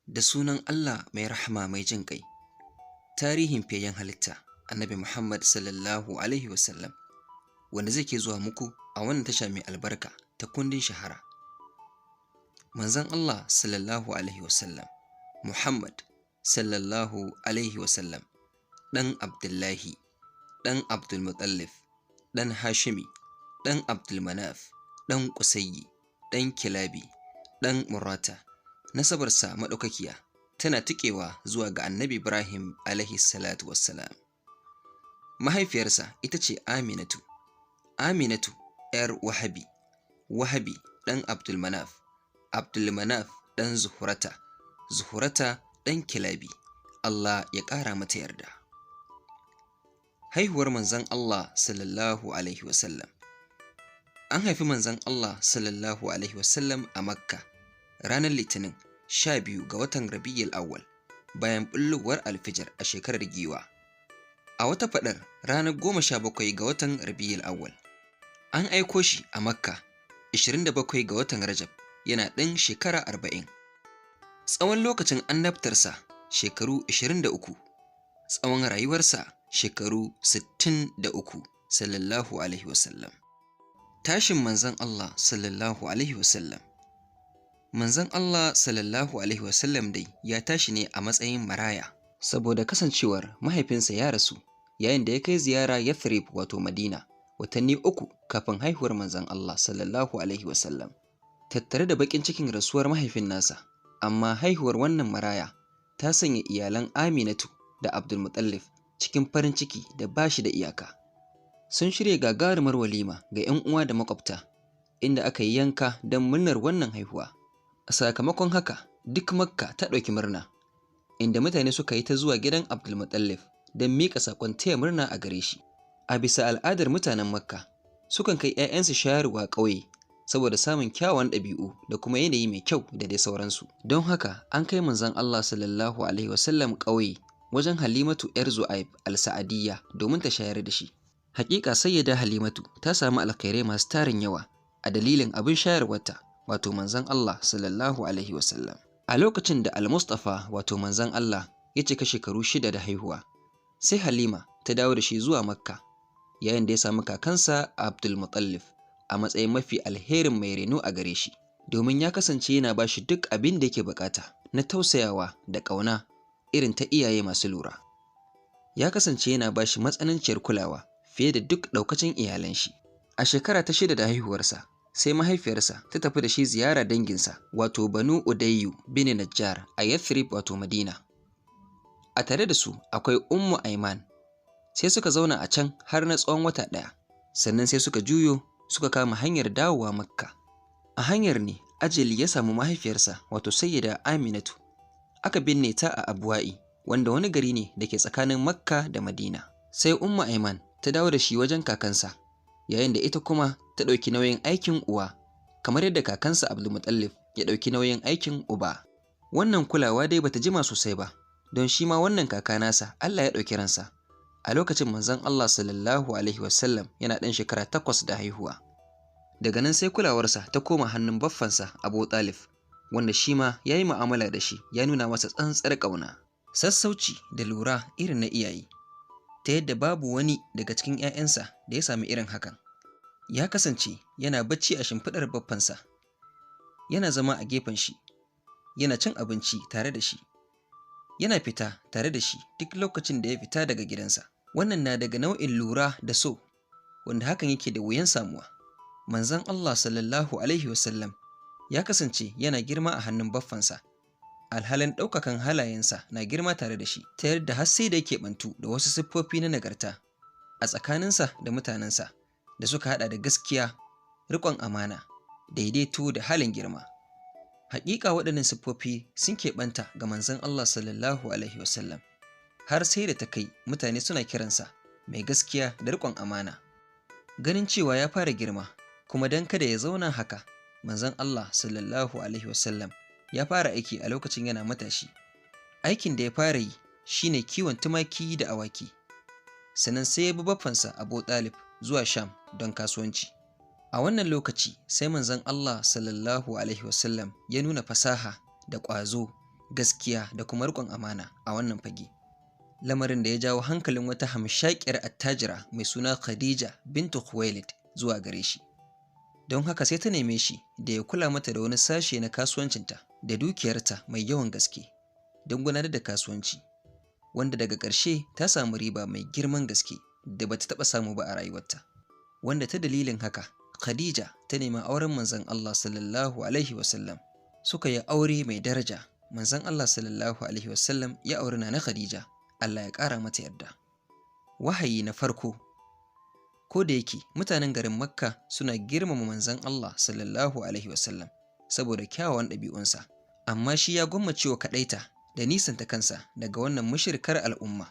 Da sunan Allah mai rahama mai jin ƙai. Tarihin fiyayyen halitta, Annabi Muhammad sallallahu Alaihi wasallam, wanda zai ke zuwa muku a wannan tasha mai albarka ta kundin shahara. Manzon Allah sallallahu Alaihi wasallam, Muhammad sallallahu Alaihi wasallam, ɗan Abdullahi, ɗan Abdulmutallif, ɗan Hashimi, ɗan Abdulmanaf, ɗan Ƙusayyi, ɗan Kilabi, ɗan Murata. Nasabarsa maɗaukakiya tana tuƙewa zuwa ga Annabi Ibrahim alaihi salatu wassalam. Mahaifiyarsa ita ce Aminatu, Aminatu ‘yar Wahabi, Wahabi ɗan Abdulmanaf, Abdulmanaf ɗan Zuhurata, Zuhurata ɗan Kilabi, Allah ya ƙara mata yarda. Haihuwar manzon Allah sallallahu Alaihi wasallam. An haifi manzon Allah sallallahu Alaihi wasallam a Makka ranar Litinin 12 ga watan Rabi'ul Awwal bayan bullowar alfijir a shekarar giwa. A wata faɗar ranar 17 ga watan Rabi'ul Awwal. An aiko shi a Makka 27 ga watan Rajab yana ɗan shekara 40. Tsawon lokacin annabtarsa shekaru 23, tsawon rayuwarsa shekaru 63 sallallahu alaihi wasallam. Tashin manzon Allah sallallahu alaihi wasallam. Manzon Allah sallallahu alaihi wasallam dai ya tashi ne a matsayin maraya saboda kasancewar mahaifinsa ya rasu yayin da ya kai ziyara Yathrib wato Madina watanni 3 kafin haihuwar manzon Allah sallallahu alaihi wasallam. Tattare da baƙin cikin rasuwar mahaifin nasa, amma haihuwar wannan maraya ta sanya iyalan Aminatu da Abdulmutallif cikin farin ciki da bashi da iyaka. Sun shirya gagarumar walima ga 'yan uwa da maƙwabta, inda aka yi yanka don murnar wannan haihuwa. A sakamakon haka, duk Makka ta ɗauki murna, inda mutane suka yi ta zuwa gidan Abdulmutallif don miƙa saƙon taya murna a gare shi. A bisa al'adar mutanen Makka, sukan kai 'ya'yansu shayarwa ƙauye saboda samun kyawawan ɗabi'u da kuma yanayi mai kyau da dai sauransu. Don haka, an kai manzon Allah sallallahu alaihi wasallam ƙauye wajen Halimatu 'yar Zu'aib al-Sa'adiyya domin ta shayar da shi. Haƙiƙa Sayyida Halimatu ta samu alkhairai masu tarin yawa a dalilin abin shayarwarta, wato manzon Allah sallallahu alaihi wasallam. A lokacin da Al-Mustafa wato manzon Allah ya cika shekaru 6 da haihuwa, sai Halima ta dawo da shi zuwa Makka, yayin da ya samu kakansa Abdulmutallif a matsayin mafi alherin mai reno a gare shi, domin ya kasance yana ba shi duk abin da yake bukata na tausayawa da ƙauna irin ta iyaye masu lura. Ya kasance yana ba shi matsananciyar kulawa fiye da duk ɗaukacin iyalan shi. A shekara ta 6 da haihuwarsa, sai mahaifiyarsa ta tafi da shi ziyara danginsa wato Banu Udayyu bin Najjar a Yathrib wato Madina. A tare da su akwai Ummu Aiman. Sai suka zauna a can har na tsawon wata 1, sannan sai suka juyo suka kama hanyar dawowa Makka. A hanyar ne ajali ya samu mahaifiyarsa wato Sayyida Aminatu. Aka binne ta a Abwa'i, wanda wani gari ne da ke tsakanin Makka da Madina. Sai Ummu Aiman ta dawo da shi wajen kakansa, yayin da ita kuma ta ɗauki nauyin aikin uwa, kamar yadda kakansa Abdulmutallif ya ɗauki nauyin aikin uba. Wannan kulawa dai bata jima sosai ba, don shi ma wannan kaka nasa Allah ya ɗauki ransa. A lokacin manzon Allah sallallahu alaihi wasallam yana ɗan shekara 8 da haihuwa. Daga nan sai kulawarsa ta koma hannun baffansa Abu Talib, wanda shi ma ya yi mu'amala da shi ya nuna masa tsantsar ƙauna. Sassauci da lura irin na iyaye, ta yadda babu wani daga cikin 'ya'yansa da ya sami irin hakan. Ya kasance yana bacci a shimfiɗar baffansa, yana zama a gefen shi, yana cin abinci tare da shi, yana fita tare da shi duk lokacin da ya fita daga gidansa. Wannan na daga nau'in lura da so, wanda hakan yake da wuyan samuwa. Manzon Allah sallallahu alaihi wasallam ya kasance yana girma a hannun baffansa, alhalin ɗaukakan halayensa na girma tare da shi, ta yadda har sai da yake ɓantu da wasu siffofi na nagarta a tsakaninsa da mutanensa da suka haɗa da gaskiya, riƙon amana, daidaito da halin girma. Haƙiƙa waɗannan siffofi sun keɓanta ga manzon Allah sallallahu alaihi wasallam, har sai da ta kai mutane suna kiransa mai gaskiya da riƙon amana. Ganin cewa ya fara girma, kuma don kada ya zauna haka, manzon Allah sallallahu alaihi wasallam ya fara aiki a lokacin yana matashi. Aikin da ya fara yi shine kiwon tumaki da awaki. Sannan sai ya bi baffansa Abu Talib zuwa Sham don kasuwanci. A wannan lokaci sai manzon Allah sallallahu alaihi wasallam ya nuna fasaha da ƙwazo gaskiya da kuma riƙon amana a wannan fage. Lamarin da ya jawo hankalin wata hamshakiyar attajira mai suna Khadija bintu Khuwailid zuwa gare shi. Don haka sai ta neme shi da ya kula mata da wani sashe na kasuwancinta da dukiyarta mai yawan gaske don gudanar da kasuwanci, wanda daga ƙarshe ta samu riba mai girman gaske da bata taɓa samu ba a rayuwarta. Wanda ta dalilin haka, Khadija ta nemi auren manzon Allah sallallahu alaihi wasallam. Suka yi aure mai daraja. Manzon Allah sallallahu alaihi wasallam ya auri Nana Khadija, Allah ya ƙara mata yarda. Wahayi na farko. Ko da yake mutanen garin Makka suna girmama manzon Allah sallallahu alaihi wasallam saboda kyawawan ɗabi'unsa, amma shi ya gwammacewa kaɗaita da nisanta kansa daga wannan mushrikar al'umma.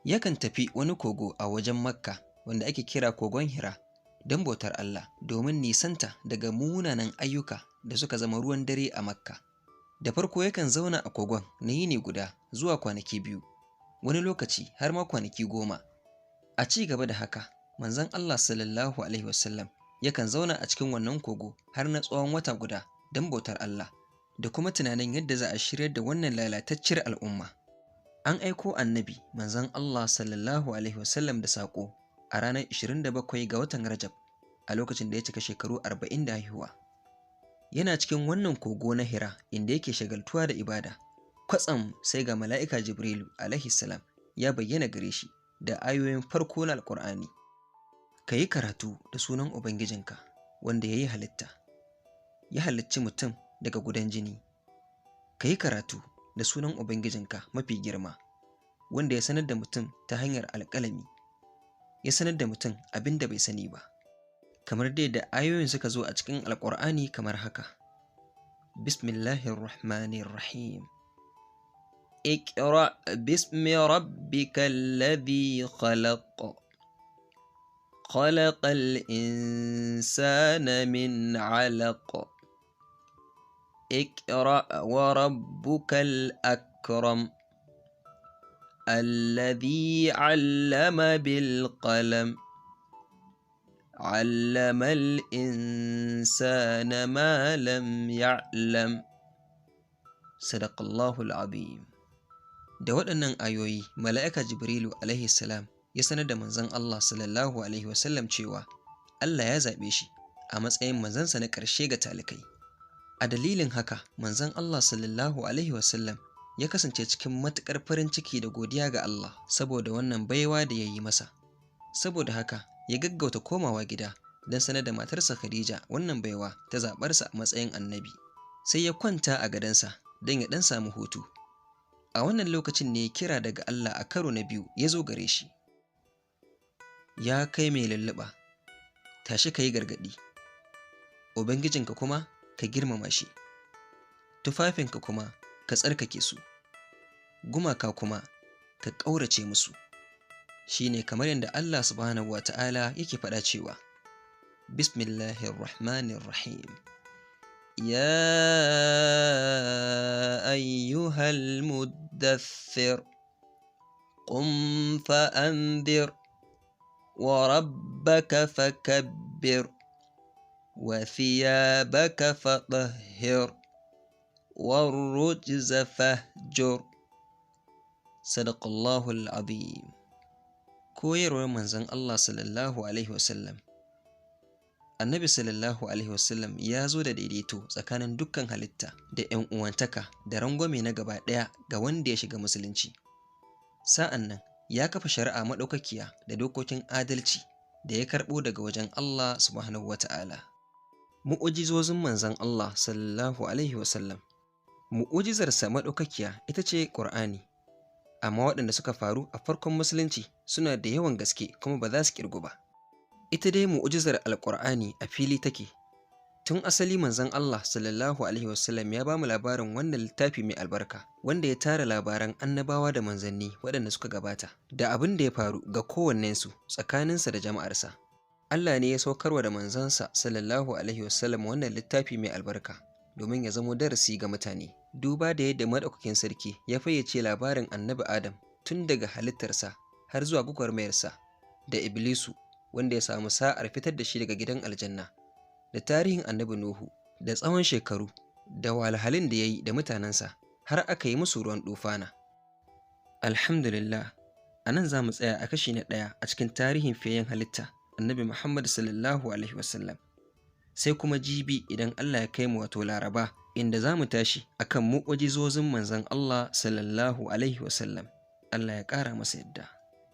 Yakan tafi wani kogo a wajen Makka wanda ake kira kogon Hira don bautar Allah, domin nisanta daga munanan ayyuka da suka zama ruwan dare a Makka. Da farko yakan zauna a kogon na yini guda zuwa kwanaki 2, wani lokaci har ma kwanaki 10. A ci gaba da haka, manzon Allah sallallahu alaihi wasallam yakan zauna a cikin wannan kogo har na tsawon wata guda don bautar Allah da kuma tunanin yadda za a shiryar da wannan lalatacciyar al'umma. An aiko annabi manzon Allah sallallahu alaihi wasallam da saƙo a ranar 27 ga watan Rajab a lokacin da ya cika shekaru 40 da haihuwa. Yana cikin wannan kogo na Hira inda yake shagaltuwa da ibada. Kwatsam sai ga mala'ika Jibrilu alaihi salam ya bayyana gare shi da ayoyin farko na Alƙur'ani. Ka yi karatu da sunan Ubangijinka wanda ya yi halitta, ya halicci mutum daga gudan jini. Ka yi karatu da sunan Ubangijinka mafi girma, wanda ya sanar da mutum ta hanyar alƙalami, ya sanar da mutum abin da bai sani ba. Kamar dai da ayoyin suka zo a cikin Alƙur'ani kamar haka. Bismillahirrahmanirrahim. Iqra bismi rabbikal ladhi khalaq. Khalaqal insana min 'alaq. Iqra wa rabbukal akram. Alladhi 'allama bil qalam. علم الإنسان ما لم يعلم. صدق الله العظيم. Da waɗannan ayoyi mala'ika Jibrilu alaihi salam ya sanar da manzon Allah sallallahu alaihi wasallam cewa Allah ya zaɓe shi a matsayin manzansa na ƙarshe ga talikai. A dalilin haka manzon Allah sallallahu alaihi wasallam ya kasance cikin matuƙar farin ciki da godiya ga Allah saboda wannan baiwa da ya yi masa. Saboda haka ya gaggauta komawa gida don sanar da matarsa Khadija wannan baiwa ta zaɓarsa a matsayin annabi. Sai ya kwanta a gadonsa don ya ɗan samu hutu. A wannan lokacin ne kira daga Allah a karo na biyu ya zo gare shi. Ya kai mai lulluɓa, tashi ka yi gargaɗi, Ubangijinka kuma ka girmama shi, tufafinka kuma ka tsarkake su, gumaka kuma ka ƙaurace musu. Shi ne kamar yadda Allah subhanahu wa ta'ala yake faɗa cewa, Bismillahirrahmanirrahim. Ya ayyuhal muddathir, qum fa'anzir, wa rabbaka fakabbir, wa thiyabaka fatahhir, wa rujza fahjur. Sadaqallahul azim. Koyarwar manzon Allah sallallahu alaihi wasallam. Annabi sallallahu alaihi wasallam ya zo da daidaito tsakanin dukkan halitta da ‘yan uwantaka da rangwame na gaba ɗaya ga wanda ya shiga musulunci. Sa'an nan ya kafa shari'a maɗaukakiya da dokokin adalci da ya karɓo daga wajen Allah subhanahu wata'ala. Mu'ujizozin manzon Allah sallallahu alaihi wasallam. Mu'ujizarsa maɗaukakiya ita ce Ƙur'ani. Amma waɗanda suka faru a farkon musulunci suna da yawan gaske kuma ba za su ƙirgu ba. Ita dai mu'ujizar Alƙur'ani a fili take. Tun asali manzon Allah sallallahu alaihi wasallam ya bamu labarin wannan littafi mai albarka wanda ya tara labaran annabawa da manzanni waɗanda suka gabata da abin da ya faru ga kowannensu tsakaninsa da jama'arsa. Allah ne ya saukarwa da manzansa sallallahu alaihi wasallam wannan littafi mai albarka domin ya zamo darasi ga mutane. Duba da yadda maɗaukakin sarki ya fayyace labarin annabi Adam tun daga halittarsa har zuwa gwagwarmayarsa da Iblisu wanda ya samu sa'ar fitar da shi daga gidan aljanna, da tarihin annabi Nuhu da tsawon shekaru da wahalhalun da ya yi da mutanensa har aka yi musu ruwan dufana. Alhamdulillah, a nan za mu tsaya a kashi na ɗaya a cikin tarihin fiyayyen halitta, Annabi Muhammad sallallahu Alaihi wasallam. Sai kuma jibi idan Allah ya kai mu, wato Laraba, inda za mu tashi akan mu'ujizozin manzon Allah sallallahu Alaihi wasallam. Allah ya ƙara masa yadda.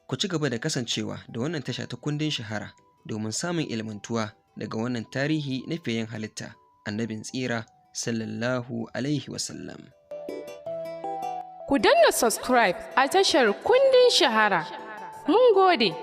Ku ci gaba da kasancewa da wannan tasha ta Kundin Shahara domin samun ilmantuwa daga wannan tarihi na fiyayyen halitta, Annabin tsira sallallahu Alaihi wasallam. Ku danna subscribe a tashar Kundin Shahara. Mun gode.